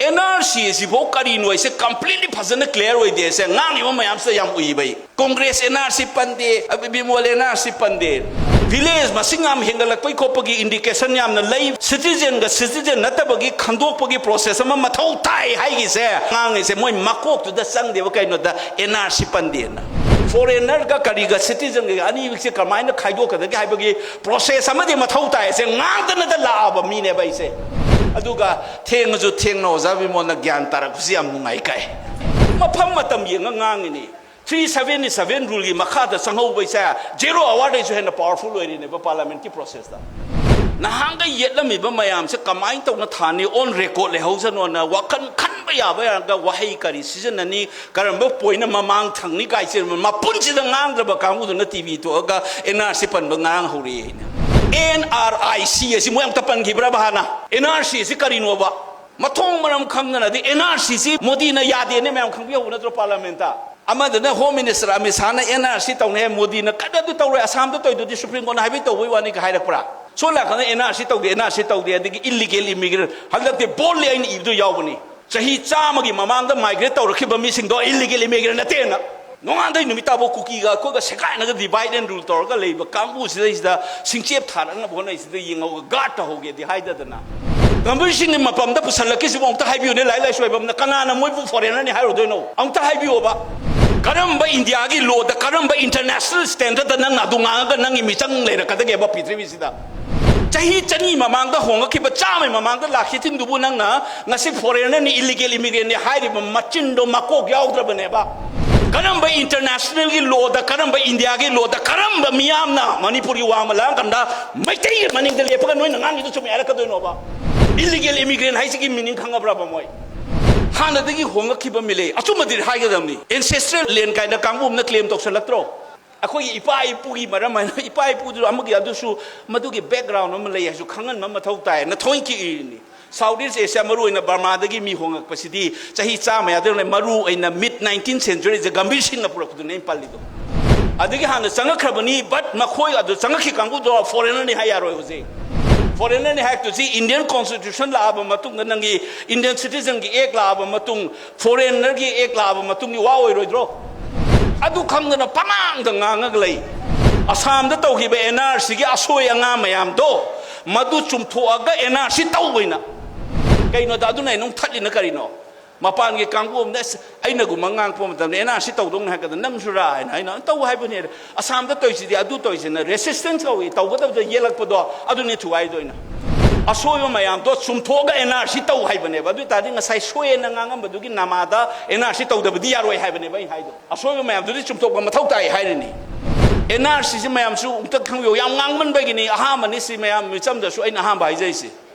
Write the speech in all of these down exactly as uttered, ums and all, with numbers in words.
And R ꯁꯤ ꯑꯁꯤꯐꯥꯎ ꯀꯔꯤꯅꯣ ꯍꯥꯏꯁꯦ completely ꯐꯖꯅ clear ꯑꯣꯏꯗꯦ꯫ ꯁꯦ, ꯉꯥꯡꯉꯤꯕ ꯃꯌꯥꯝꯁꯤꯗ ꯌꯥꯝ ꯎꯏꯕ ꯑꯩ꯫ ꯀꯣꯡꯒ꯭ꯔꯦꯁ ꯑꯦꯟ ꯑꯥꯔ ꯁꯤ ꯄꯟꯗꯦ, ꯑꯕꯤ ꯕꯤꯃꯣꯜ ꯑꯦꯟ ꯑꯥꯔ ꯁꯤ ꯄꯟꯗꯦ꯫ Village ꯃꯁꯤꯡ ꯌꯥꯝ ꯍꯦꯟꯒꯠꯂꯛꯄꯒꯤ ꯈꯣꯠꯄꯒꯤ indication ꯌꯥꯝꯅ ꯂꯩ꯫ Citizen ꯒ citizen ꯅꯠꯇꯕꯒꯤ ꯈꯟꯗꯣꯛꯄꯒꯤ process ꯑꯃ ꯃꯊꯧ ꯇꯥꯏ ꯍꯥꯏꯒꯤꯁꯦ, ꯉꯥꯡꯉꯤꯁꯦ ꯃꯣꯏ ꯃꯀꯣꯛꯇꯨꯗ ꯆꯪꯗꯦꯕ꯫ ꯀꯩꯅꯣꯗ ꯑꯦꯟ ꯑꯥꯔ ꯁꯤ ꯄꯟꯗꯦꯅ꯫ Foreigner ꯒ ꯀꯔꯤꯒ citizen ꯒ ꯑꯅꯤꯁꯦ ꯀꯃꯥꯏꯅ ꯈꯥꯏꯗꯣꯛꯀꯗꯒꯦ ꯍꯥꯏꯕꯒꯤ process ꯑꯃꯗꯤ ꯃꯊꯧ ꯇꯥꯏ꯫ ꯁꯦ, ꯉꯥꯡꯗꯅꯗ ꯂꯥꯛꯑꯕ ꯃꯤꯅꯦꯕ ꯑꯩꯁꯦ꯫ ꯑꯗꯨꯒ ꯊꯦꯡꯉꯁꯨ ꯊꯦꯡꯅ ꯑꯣꯖꯥ ꯕꯤꯃꯣꯜꯅ ꯒ꯭ꯌꯥꯟ ꯇꯥꯔꯛꯄꯁꯤ ꯌꯥꯝ ꯅꯨꯡꯉꯥꯏ ꯀꯥꯏ꯫ ꯃꯐꯝ ꯃꯇꯝ ꯌꯦꯡꯉ ꯉꯥꯡꯉꯤꯅꯤ꯫ Three seventy seven rule ꯒꯤ ꯃꯈꯥꯗ ꯆꯪꯍꯧꯕ ꯏꯁꯦ zero hour ꯗꯩꯁꯨ ꯍꯦꯟꯅ powerful ꯑꯣꯏꯔꯤꯅꯦꯕ parliament ꯀꯤ process ꯇ꯫ ꯅꯍꯥꯟꯒ ꯌꯦꯠꯂꯝꯃꯤꯕ ꯃꯌꯥꯝꯁꯦ ꯀꯃꯥꯏꯅ ꯇꯧꯅ ꯊꯥꯅꯤ, on record ꯂꯩꯍꯧꯁꯅꯣꯅ ꯋꯥꯈꯜ ꯈꯟꯕ ꯌꯥꯕ ꯌꯥꯔꯒ ꯋꯥꯍꯩ ꯀꯔꯤ ꯁꯤꯖꯤꯟꯅꯅꯤ, ꯀꯔꯝꯕ point ꯅ ꯃꯃꯥꯡ ꯊꯪꯅꯤ ꯀꯥꯏꯁꯦ ꯃꯄꯨꯟꯁꯤꯗ ꯉꯥꯡꯗ꯭ꯔꯕ ꯀꯥꯡꯕꯨꯗꯨꯅ ꯇꯤ ꯚꯤ ꯊꯣꯛꯑꯒ ꯑꯦꯟ ꯑꯥꯔ ꯁꯤ ꯄꯟꯕ ꯉꯔꯥꯡ ꯍꯧꯔꯛꯑꯦ ꯍꯥꯏꯅ꯫ ꯑꯦꯟ ꯑꯥꯔ ꯑꯥꯏ ꯁꯤ ꯑꯁꯤ ꯃꯣꯏ ꯑꯝꯇ ꯄꯟꯈꯤꯕ꯭ꯔꯕ ꯍꯥꯟꯅ? ꯑꯦꯟ ꯑꯥꯔ ꯁꯤ ꯑꯁꯤ ꯀꯔꯤꯅꯣꯕ? ꯃꯊꯣꯡ ꯃꯔꯝ ꯈꯪꯗꯅ, ꯑꯗꯩ ꯑꯦꯟ ꯑꯥꯔ ꯁꯤ ꯁꯤ ꯃꯣꯗꯤꯅ ꯌꯥꯗꯦꯅꯦ ꯃꯌꯥꯝ ꯈꯪꯕꯤꯍꯧꯕ ꯅꯠꯇ꯭ꯔꯣ parliament ꯇ? ꯑꯃꯗꯨꯅ Home Minister ꯑꯃꯤꯠ ꯁꯥꯍꯅ ꯑꯦꯟ ꯑꯥꯔ ꯁꯤ ꯇꯧꯅꯤ ꯍꯥꯏ, ꯃꯣꯗꯤꯅ ꯀꯔꯤꯝꯇ ꯇꯧꯔꯣꯏ, ꯑꯁꯥꯝꯗ ꯇꯧꯏꯗꯨꯗꯤ Supreme Court ꯅ ꯍꯥꯏꯕꯩ ꯇꯧꯕꯩ ꯋꯥꯅꯤꯒ ꯍꯥꯏꯔꯛꯄ꯭ꯔꯥ? ꯁꯣꯝ ꯅꯥꯀꯟꯗ ꯑꯦꯟ ꯑꯥꯔ ꯁꯤ ꯇꯧꯗꯦ, ꯑꯦꯟ ꯑꯥꯔ ꯁꯤ ꯇꯧꯗꯦ, ꯑꯗꯒꯤ illegal immigrant, ꯍꯟꯗꯛꯇꯤ boldly ꯑꯩꯅ ꯏꯕꯗꯣ ꯌꯥꯎꯕꯅꯤ, ꯆꯍꯤ ꯆꯥꯝꯃꯒꯤ ꯃꯃꯥꯡꯗ migrate ꯇꯧꯔꯛꯈꯤꯕ ꯃꯤꯁꯤꯡꯗꯣ illegal immigrant ꯅꯠꯇꯦꯅ꯫ ꯅꯣꯡꯉꯥꯟꯗꯩ ꯅꯨꯃꯤꯠ ꯇꯥꯕꯧ ꯀꯨꯀꯤꯒ ꯑꯩꯈꯣꯏꯒ ꯁꯦꯒꯥꯏꯅꯒ divide and rule ꯇꯧꯔꯒ ꯂꯩꯕ ꯀꯥꯡꯕꯨꯁꯤꯗꯩꯁꯤꯗ ꯁꯤꯡꯆꯦꯞ ꯊꯥꯔꯛꯅꯕ ꯍꯣꯠꯅꯩꯁꯤꯗ ꯌꯦꯡꯍꯧꯒ guard ꯇꯧꯍꯧꯒꯦꯗꯤ ꯍꯥꯏꯗꯗꯅ꯫ ꯒꯝꯚꯤꯔ ꯁꯤꯡꯒꯤ ꯃꯄꯝꯗ ꯄꯨꯁꯜꯂꯛꯈꯤꯁꯤꯕꯨ ꯑꯃꯨꯛꯇ ꯍꯥꯏꯕꯤꯌꯨꯅꯦ, ꯂꯥꯏꯔꯤꯛ ꯂꯥꯏꯁꯨ ꯍꯩꯕ ꯑꯃꯅ ꯀꯅꯥꯅ ꯃꯣꯏꯕꯨ foreigner ꯅꯤ ꯍꯥꯏꯔꯨꯗꯣꯏꯅꯣ? ꯑꯃꯨꯛꯇ ꯍꯥꯏꯕꯤꯌꯣꯕ꯫ ꯀꯔꯝꯕ ꯏꯟꯗꯤꯌꯥꯒꯤ law ꯗ, ꯀꯔꯝꯕ international standard ꯇ ꯅꯪꯅ ꯑꯗꯨ ꯉꯥꯡꯉꯒ ꯅꯪꯒꯤ ꯃꯤꯆꯪ ꯂꯩꯔꯛꯀꯗꯒꯦꯕ ꯄ꯭ꯔꯤꯊꯤꯕꯤꯁꯤꯗ? ꯆꯍꯤ ꯆꯅꯤ ꯃꯃꯥꯡꯗ ꯍꯣꯡꯉꯛꯈꯤꯕ, ꯆꯥꯝꯃꯩ ꯃꯃꯥꯡꯗ ꯂꯥꯛꯈꯤꯕꯁꯤꯡꯗꯨꯕꯨ ꯅꯪꯅ ꯉꯁꯤ foreigner ꯅꯤ, illegal immigrant ꯅꯤ ꯍꯥꯏꯔꯤꯕ ꯃꯆꯤꯟꯗꯣ ꯃꯀꯣꯛ ꯌꯥꯎꯗ꯭ꯔꯕꯅꯦꯕ꯫ ꯀꯔꯝꯕ international ꯒꯤ law ꯗ, ꯀꯔꯝꯕ ꯏꯟꯗꯤꯌꯥꯒꯤ law ꯗ, ꯀꯔꯝꯕ ꯃꯤꯌꯥꯝꯅ ꯃꯅꯤꯄꯨꯔꯒꯤ ꯋꯥꯡꯃ ꯂꯥꯡ ꯀꯥꯟꯗ ꯃꯩꯇꯩꯒꯤ ꯃꯅꯤꯡꯗ ꯂꯦꯞꯄꯒ ꯅꯣꯏꯅ ꯉꯥꯡꯉꯤꯗꯣ ꯆꯨꯝꯃꯦ ꯍꯥꯏꯔꯛꯀꯗꯣꯏꯅꯣꯕ? Illegal immigrant ꯍꯥꯏꯁꯤꯒꯤ meaning ꯈꯪꯉꯕ꯭ꯔꯕ ꯃꯣꯏ? ꯍꯥꯟꯅꯗꯒꯤ ꯍꯣꯡꯉꯛꯈꯤꯕ ꯃꯤꯂꯩ, ꯑꯆꯨꯝꯕꯗꯤ ꯍꯥꯏꯒꯗꯕꯅꯤ꯫ Ancestral land ꯀꯥꯏꯅ ꯀꯥꯡꯕꯨ ꯑꯃꯅ claim ꯇꯧꯁꯜꯂꯛꯇ꯭ꯔꯣ? ꯑꯩꯈꯣꯏꯒꯤ ꯏꯄꯥ ꯏꯄꯨꯒꯤ ꯃꯔꯝ ꯍꯥꯏꯅ, ꯏꯄꯥ ꯏꯄꯨꯗꯨ ꯑꯃꯒꯤ, ꯑꯗꯨꯁꯨ ꯃꯗꯨꯒꯤ background ꯑꯃ ꯂꯩ ꯍꯥꯏꯁꯨ ꯈꯪꯍꯟꯕ ꯃꯊꯧ ꯇꯥꯏ꯫ ꯅꯊꯣꯏꯒꯤ ꯏꯔꯤꯅꯤ꯫ South East Asia, ꯃꯔꯨ ꯑꯣꯏꯅ ꯕꯔꯃꯥꯗꯒꯤ ꯃꯤ ꯍꯣꯡꯉꯛꯄꯁꯤꯗꯤ ꯆꯍꯤ ꯆꯥꯝꯃ ꯌꯥꯗꯧꯔꯦ, ꯃꯔꯨ ꯑꯣꯏꯅ mid nineteenth century ꯗ ꯒꯝꯚꯤꯔ ꯁꯤꯡꯅ ꯄꯨꯔꯛꯄꯗꯨꯅꯦ ꯑꯩꯅ ꯄꯜꯂꯤꯗꯣ꯫ ꯑꯗꯒꯤ ꯍꯥꯟꯅ ꯆꯪꯉꯛꯈ꯭ꯔꯕꯅꯤ, but ꯃꯈꯣꯏ ꯑꯗꯨ ꯆꯪꯉꯛꯈꯤ ꯀꯥꯡꯕꯨꯗꯣ foreigner ꯅꯤ ꯍꯥꯏ ꯌꯥꯔꯣꯏ ꯍꯧꯖꯤꯛ꯫ Foreignerꯅꯤ ꯍꯥꯏꯔꯛꯇꯣꯏꯁꯤ Indian Constitution ꯂꯥꯛꯑꯕ ꯃꯇꯨꯡꯗ, ꯅꯪꯒꯤ Indian Citizenꯒꯤ Act ꯂꯥꯛꯑꯕ ꯃꯇꯨꯡ, Foreignerꯒꯤ Act ꯂꯥꯛꯑꯕ ꯃꯇꯨꯡꯒꯤ ꯋꯥ ꯑꯣꯏꯔꯣꯏꯗ꯭ꯔꯣ? ꯑꯗꯨ ꯈꯪꯗꯅ ꯄꯉꯥꯡꯗ ꯉꯥꯡꯉꯒ ꯂꯩ꯫ ꯑꯁꯥꯝꯗ ꯇꯧꯈꯤꯕ NRCꯒꯤ ꯑꯁꯣꯏ ꯑꯉꯥꯝ ꯃꯌꯥꯝꯗꯣ, ꯃꯗꯨ ꯆꯨꯝꯊꯣꯛꯑꯒ NRC ꯇꯧ ꯑꯣꯏꯅ꯫ ꯀꯩꯅꯣꯗ ꯑꯗꯨꯅ ꯑꯩꯅ ꯑꯃꯨꯛ ꯊꯠꯂꯤꯅ ꯀꯔꯤꯅꯣ? ꯃꯄꯥꯟꯒꯤ ꯀꯥꯡꯕꯨ ꯑꯃꯅ "ꯑꯁ, ꯑꯩꯅꯒꯨꯝꯕ ꯉꯥꯡꯉꯛꯄ ꯃꯇꯝꯗ NRC ꯇꯧꯗꯧꯅꯤ ꯍꯥꯏꯔꯒꯅ ꯅꯪꯁꯨꯔꯥ?" ꯍꯥꯏꯅ ꯑꯩꯅ ꯇꯧ ꯍꯥꯏꯕꯅꯦ꯫ ꯑꯁꯥꯝꯗ ꯇꯧꯔꯤꯁꯤꯗꯤ ꯑꯗꯨ ꯇꯧꯔꯤꯁꯤꯅ resistance ꯀꯧꯏ, ꯇꯧꯒꯗꯕꯗ ꯌꯦꯜꯂꯛꯄꯗꯣ ꯑꯗꯨꯅꯤ ꯊꯨꯒꯥꯏꯗꯣꯏꯅ꯫ ꯑꯁꯣꯏꯕ ꯃꯌꯥꯝꯗꯣ ꯆꯨꯝꯊꯣꯛꯑꯒ NRC ꯇꯧ ꯍꯥꯏꯕꯅꯦꯕ꯫ ꯑꯗꯨ ꯑꯣꯏ ꯇꯥꯔꯗꯤ ꯉꯁꯥꯏ ꯁꯣꯏꯑꯦꯅ ꯉꯥꯡꯉꯝꯕꯗꯨꯒꯤ ꯅꯃꯥꯗ NRC ꯇꯧꯗꯕꯗꯤ ꯌꯥꯔꯣꯏ ꯍꯥꯏꯕꯅꯦꯕ ꯑꯩ ꯍꯥꯏꯗꯣ꯫ ꯑꯁꯣꯏꯕ ꯃꯌꯥꯝꯗꯨꯗꯤ ꯆꯨꯝꯊꯣꯛꯄ ꯃꯊꯧ ꯇꯥꯏ ꯍꯥꯏꯔꯤꯅꯤ꯫ NRCꯁꯤ ꯃꯌꯥꯝꯁꯨ ꯑꯃꯨꯛꯇ ꯈꯪꯕꯤꯌꯨ, ꯌꯥꯝ ꯉꯥꯡꯃꯟꯕꯒꯤꯅꯤ꯫ ꯑꯍꯥꯟꯕꯅꯤ ꯁꯤ ꯃꯌꯥꯝ ꯃꯤꯆꯝꯗꯁꯨ ꯑꯩꯅ ꯑꯍꯥꯟꯕ ꯍꯥꯏꯖꯔꯤꯁꯦ꯫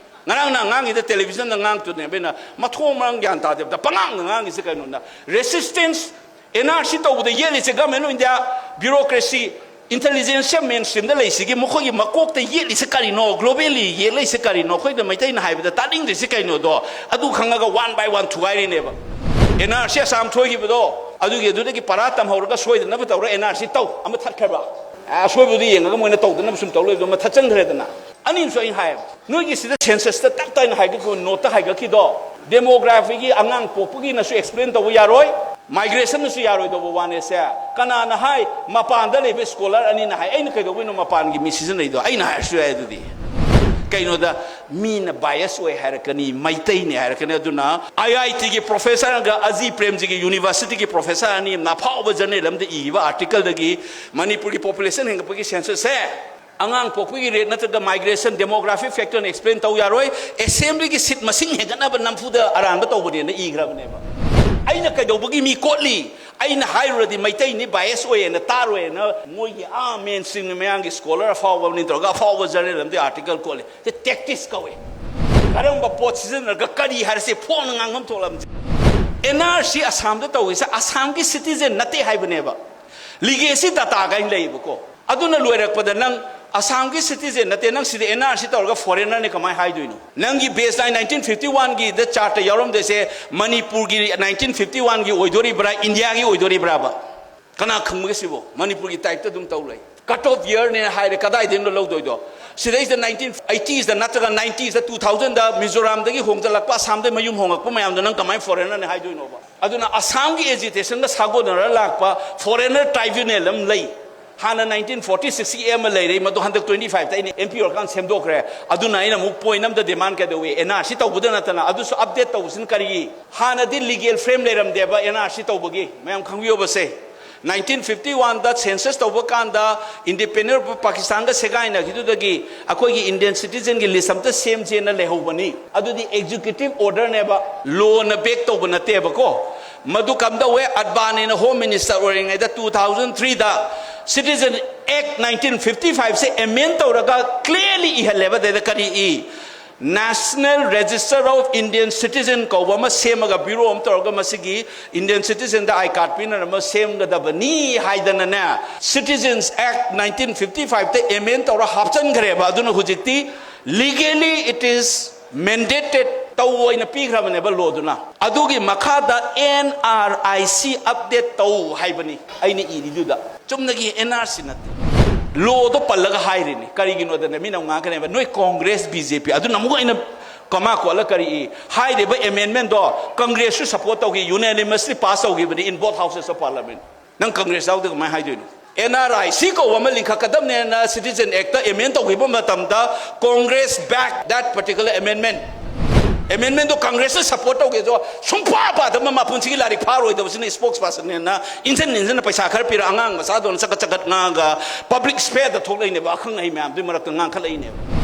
ꯉꯔꯥꯡ ꯅꯍꯥꯟ ꯉꯥꯡꯉꯤꯗ, ꯇꯦꯂꯤꯚꯤꯖꯟꯗ ꯉꯥꯡꯉꯛꯇꯨꯅꯦꯕ ꯑꯩꯅ, ꯃꯊꯣꯡ ꯃꯔꯝ ꯒ꯭ꯌꯥꯟ ꯇꯥꯗꯦꯕꯗ ꯄꯉꯥꯡꯗ ꯉꯥꯡꯉꯤꯁꯦ ꯀꯩꯅꯣꯅ꯫ Resistance, NRC ꯇꯧꯕꯗ ꯌꯦꯠꯂꯤꯁꯦ Government of India, bureaucracy, intelligentsia mainstreamꯗ ꯂꯩꯁꯤꯒꯤ ꯃꯈꯣꯏꯒꯤ ꯃꯀꯣꯛꯇ ꯌꯦꯠꯂꯤꯁꯦ ꯀꯔꯤꯅꯣ? Globally ꯌꯦꯠꯂꯤꯁꯦ ꯀꯔꯤꯅꯣ? ꯑꯩꯈꯣꯏꯅ ꯃꯩꯇꯩꯅ ꯍꯥꯏꯕꯗ ꯇꯥꯅꯤꯡꯗ꯭ꯔꯤꯁꯦ ꯀꯩꯅꯣꯗꯣ ꯑꯗꯨ ꯈꯪꯉꯒ one by one ꯊꯨꯒꯥꯏꯔꯤꯅꯦꯕ꯫ NRC Assam ꯊꯣꯏꯈꯤꯕꯗꯣ ꯑꯗꯨꯒꯤ, ꯑꯗꯨꯗꯒꯤ ꯄꯔꯥ ꯇꯝꯍꯧꯔꯒ ꯁꯣꯏꯗꯅꯕ ꯇꯧꯔ NRC ꯇꯧ, ꯑꯃ ꯊꯠꯈ꯭ꯔꯕ꯫ ꯑꯁꯣꯏꯕꯗꯨ ꯌꯦꯡꯉꯒ ꯃꯣꯏꯅ ꯇꯧꯗꯅꯕ ꯁꯨꯝ ꯇꯧ ꯂꯩꯕꯗꯣ ꯑꯃ ꯊꯠꯆꯟꯈ꯭ꯔꯦꯗꯅ꯫ ꯑꯅꯤꯁꯨ ꯑꯩ ꯍꯥꯏ, ꯅꯣꯏꯒꯤ ꯁꯤꯗ censusꯇ ꯇꯞ ꯇꯥꯏꯅ ꯍꯥꯏꯒꯠꯈꯤꯕ, noteꯇ ꯍꯥꯏꯒꯠꯈꯤꯗꯣ, demographyꯒꯤ ꯑꯉꯥꯡ ꯄꯣꯛꯄꯒꯤꯅꯁꯨ explain ꯇꯧꯕ ꯌꯥꯔꯣꯏ, migrationꯅꯁꯨ ꯌꯥꯔꯣꯏꯗꯧꯕ ꯋꯥꯅꯦꯁꯦ꯫ ꯀꯅꯥꯅ ꯍꯥꯏ? ꯃꯄꯥꯟꯗ ꯂꯩꯕ scholar ꯑꯅꯤꯅ ꯍꯥꯏ꯫ ꯑꯩꯅ ꯀꯩꯗꯧꯕꯩꯅꯣ ꯃꯄꯥꯟꯒꯤ ꯃꯤ ꯁꯤꯖꯤꯟꯅꯩꯗꯣ? ꯑꯩꯅ ꯍꯥꯏꯔꯁꯨ ꯌꯥꯏ ꯑꯗꯨꯗꯤ꯫ ꯀꯩꯅꯣꯗ ꯃꯤꯅ bias ꯑꯣꯏ ꯍꯥꯏꯔꯛꯀꯅꯤ, ꯃꯩꯇꯩꯅꯦ ꯍꯥꯏꯔꯛꯀꯅꯤ꯫ ꯑꯗꯨꯅ IITꯒꯤ professorꯒ ꯑꯖꯤ ꯄ꯭ꯔꯦꯝꯖꯤꯒꯤ universityꯒꯤ professor ꯑꯅꯤ ꯑꯃꯅ ꯑꯐꯥꯎꯕ journal ꯑꯃꯗ ꯏꯈꯤꯕ articleꯗꯒꯤ ꯃꯅꯤꯄꯨꯔꯒꯤ population ꯍꯦꯟꯒꯠꯄꯒꯤ censusꯁꯦ ꯑꯉꯥꯡ ꯄꯣꯛꯄꯒꯤ rate ꯅꯠꯇ꯭ꯔꯒ migration, demographic factorꯅ explain ꯇꯧ ꯌꯥꯔꯣꯏ, assemblyꯒꯤ seat ꯃꯁꯤꯡ ꯍꯦꯟꯒꯠꯅꯕ ꯅꯝꯐꯨꯗ ꯑꯔꯥꯟꯕ ꯇꯧꯕꯅꯦꯅ ꯏꯈ꯭ꯔꯕꯅꯦꯕ꯫ ꯑꯩꯅ ꯀꯩꯗꯧꯕꯒꯤ ꯃꯤ ꯀꯣꯠꯂꯤ? ꯑꯩꯅ ꯍꯥꯏꯔꯨꯔꯗꯤ ꯃꯩꯇꯩꯅꯤ, bias ꯑꯣꯏꯌꯦꯅ ꯇꯥꯔꯣꯏꯅ ꯃꯣꯏꯒꯤ ꯑꯥ mainstreamꯒꯤ ꯃꯌꯥꯝꯒꯤ scholar ꯑꯐꯥꯎꯕ ꯑꯃꯅꯤ ꯇꯧꯔꯒ ꯑꯐꯥꯎꯕ journal ꯑꯃꯗꯤ article ꯀꯣꯠꯂꯤ꯫ ꯁꯤ tactics ꯀꯧꯏ꯫ ꯀꯔꯝꯕ ꯄꯣꯠ ꯁꯤꯖꯤꯟꯅꯔꯒ ꯀꯔꯤ ꯍꯥꯏꯔꯁꯤ ꯐꯣꯡꯅ ꯉꯥꯡꯐꯝ ꯊꯣꯛꯂꯝꯁꯤ꯫ NRC ꯑꯁꯥꯝꯗ ꯇꯧꯔꯤꯁꯦ ꯑꯁꯥꯝꯒꯤ citizen ꯅꯠꯇꯦ ꯍꯥꯏꯕꯅꯦꯕ꯫ Legacy data ꯀꯥꯏꯅ ꯂꯩꯌꯦꯕꯀꯣ꯫ ꯑꯗꯨꯅ ꯂꯣꯏꯔꯛꯄꯗ ꯅꯪ ꯑꯁꯥꯝꯒꯤ citizen ꯅꯠꯇꯦ, ꯅꯪ ꯁꯤꯗ NRC ꯇꯧꯔꯒ foreignerꯅꯦ ꯀꯃꯥꯏꯅ ꯍꯥꯏꯗꯣꯏꯅꯣ? ꯅꯪꯒꯤ baseline nineteen fifty oneꯒꯤꯗ chartꯇ ꯌꯥꯎꯔꯝꯗꯣꯏꯁꯦ ꯃꯅꯤꯄꯨꯔꯒꯤ nineteen fifty oneꯒꯤ ꯑꯣꯏꯗꯣꯔꯤꯕ꯭ꯔꯥ, Indiaꯒꯤ ꯑꯣꯏꯗꯣꯔꯤꯕ꯭ꯔꯥꯕ? ꯀꯅꯥ ꯈꯪꯕꯒꯦ ꯁꯤꯕꯣ? ꯃꯅꯤꯄꯨꯔꯒꯤ typeꯇ ꯑꯗꯨꯝ ꯇꯧ ꯂꯩ꯫ Cut off year ꯅꯦ ꯍꯥꯏꯔꯦ, ꯀꯗꯥꯏꯗꯩꯅꯣ ꯂꯧꯗꯣꯏꯗꯣ? ꯁꯤꯗꯩꯁꯤꯗ nineteen eighties ꯗ ꯅꯠꯇ꯭ꯔꯒ nineties ꯗ, two thousand ꯗ ꯃꯤꯖꯣꯔꯥꯝꯗꯒꯤ ꯍꯣꯡꯖꯜꯂꯛꯄ, ꯑꯁꯥꯝꯗ ꯃꯌꯨꯝ ꯍꯣꯡꯉꯛꯄ ꯃꯌꯥꯝꯗꯣ ꯅꯪ ꯀꯃꯥꯏꯅ foreigner ꯅꯦ ꯍꯥꯏꯗꯣꯏꯅꯣꯕ? ꯑꯗꯨꯅ ꯑꯁꯥꯝꯒꯤ agitation ꯒ ꯁꯥꯒꯣꯟꯅꯔ ꯂꯥꯛꯄ foreigner tribunal ꯑꯃ ꯂꯩ꯫ ꯍꯥꯟꯅ nineteen forty six ꯀꯤ ꯑꯃ ꯂꯩꯔꯦ, ꯃꯗꯨ ꯍꯟꯗꯛ twenty five ꯇ ꯑꯩꯅ M P ꯑꯣꯏꯔꯀꯥꯟꯗ ꯁꯦꯝꯗꯣꯛꯈ꯭ꯔꯦ꯫ ꯑꯗꯨꯅ ꯑꯩꯅ ꯑꯃꯨꯛ point ꯑꯃꯗ demand ꯀꯩꯗꯧꯏ? N R C ꯇꯧꯕꯗ ꯅꯠꯇꯅ ꯑꯗꯨꯁꯨ update ꯇꯧꯕꯁꯤꯅ ꯀꯔꯤ? ꯍꯥꯟꯅꯗꯤ legal frame ꯂꯩꯔꯝꯗꯦꯕ N R C ꯇꯧꯕꯒꯤ, ꯃꯌꯥꯝ ꯈꯪꯕꯤꯌꯣꯕꯁꯦ꯫ Nineteen fifty one ꯗ census ꯇꯧꯕ ꯀꯥꯟꯗ independent ꯑꯣꯏꯕ ꯄꯥꯀꯤꯁꯇꯥꯟꯒ ꯁꯦꯒꯥꯏꯅꯈꯤꯗꯨꯗꯒꯤ ꯑꯩꯈꯣꯏꯒꯤ Indian citizen ꯒꯤ list ꯑꯝꯇ ꯁꯦꯝꯁꯦꯅ ꯂꯩꯍꯧꯕꯅꯤ꯫ ꯑꯗꯨꯗꯤ executive order ꯅꯦꯕ, law ꯅ back ꯇꯧꯕ ꯅꯠꯇꯦꯕꯀꯣ꯫ ꯃꯗꯨ ꯀꯝꯗꯧꯋꯦ? ꯑꯗꯕꯥꯅꯤꯅ Home Minister ꯑꯣꯏꯔꯤꯉꯩꯗ two thousand three ꯗ Citizen Act nineteen fifty five ꯁꯦ amend ꯇꯧꯔꯒ clearly ꯏꯍꯜꯂꯦꯕ꯫ ꯑꯗꯩꯗ ꯀꯔꯤ E? National Register of Indian Citizen ꯀꯧꯕ ꯑꯃ ꯁꯦꯝꯃꯒ, bureau ꯑꯃ ꯇꯧꯔꯒ ꯃꯁꯤꯒꯤ Indian citizen the I card ꯄꯤꯅꯅꯕ ꯁꯦꯝꯒꯗꯕꯅꯤ ꯍꯥꯏꯗꯅꯅꯦ, Citizens Act nineteen fifty five ꯇ amend ꯇꯧꯔ ꯍꯥꯞꯆꯟꯈ꯭ꯔꯦꯕ꯫ ꯑꯗꯨꯅ ꯍꯧꯖꯤꯛꯇꯤ legally it is mandated ꯇꯧ ꯑꯣꯏꯅ ꯄꯤꯈ꯭ꯔꯕꯅꯦꯕ law ꯗꯨꯅ꯫ ꯑꯗꯨꯒꯤ ꯃꯈꯥꯗ N R I C update ꯇꯧ ꯍꯥꯏꯕꯅꯤ ꯑꯩꯅ ꯏꯔꯤꯗꯨꯗ꯫ ꯆꯨꯝꯅꯒꯤ N R C ꯅꯠꯇꯦ꯫ Law ꯗꯣ ꯄꯜꯂꯒ ꯍꯥꯏꯔꯤꯅꯤ꯫ ꯀꯔꯤꯒꯤꯅꯣꯗꯅꯦ, ꯃꯤꯅ ꯑꯃꯨꯛ ꯉꯥꯡꯀꯅꯦꯕ, "ꯅꯣꯏ Congress, B J P"꯫ ꯑꯗꯨꯅ ꯑꯃꯨꯛ ꯑꯩꯅ comma ꯀꯣꯠꯂ ꯀꯔꯤ ꯏ? ꯍꯥꯏꯔꯤꯕ amendment ꯗꯣ Congress ꯁꯨ support ꯇꯧꯈꯤ, unanimously pass ꯇꯧꯈꯤꯕꯅꯤ in both houses of parliament꯫ ꯅꯪ Congress ꯌꯥꯎꯗꯦ ꯀꯃꯥꯏꯅ ꯍꯥꯏꯗꯣꯏꯅꯣ? N R I C ꯀꯧꯕ ꯑꯃ ꯂꯤꯡꯈꯠꯀꯗꯕꯅꯦꯅ Citizen Act ꯇ amend ꯇꯧꯈꯤꯕ ꯃꯇꯝꯗ Congress back that particular amendment꯫ Amendment ꯗꯣ Congress ꯅ support ꯇꯧꯒꯦꯁꯨ ꯁꯨꯡꯄꯥ ꯄꯥꯗꯕ, ꯃꯄꯨꯟꯁꯤꯒꯤ ꯂꯥꯏꯔꯤꯛ ꯐꯥꯔꯣꯏꯗꯕꯁꯤꯅ spokesperson ꯅꯦꯅ ꯏꯟꯖꯟ ꯏꯟꯖꯟꯅ ꯄꯩꯁꯥ ꯈꯔ ꯄꯤꯔ ꯑꯉꯥꯡ ꯃꯆꯥꯗꯧꯅ ꯆꯀꯠ ꯆꯀꯠ ꯉꯥꯡꯉꯒ public sphere ꯗ ꯊꯣꯛꯂꯛꯏꯅꯦꯕ, ꯑꯈꯪ ꯑꯍꯩ ꯃꯌꯥꯝꯗꯨꯒꯤ ꯃꯔꯛꯇ ꯉꯥꯡꯈꯠꯂꯛꯏꯅꯦꯕ꯫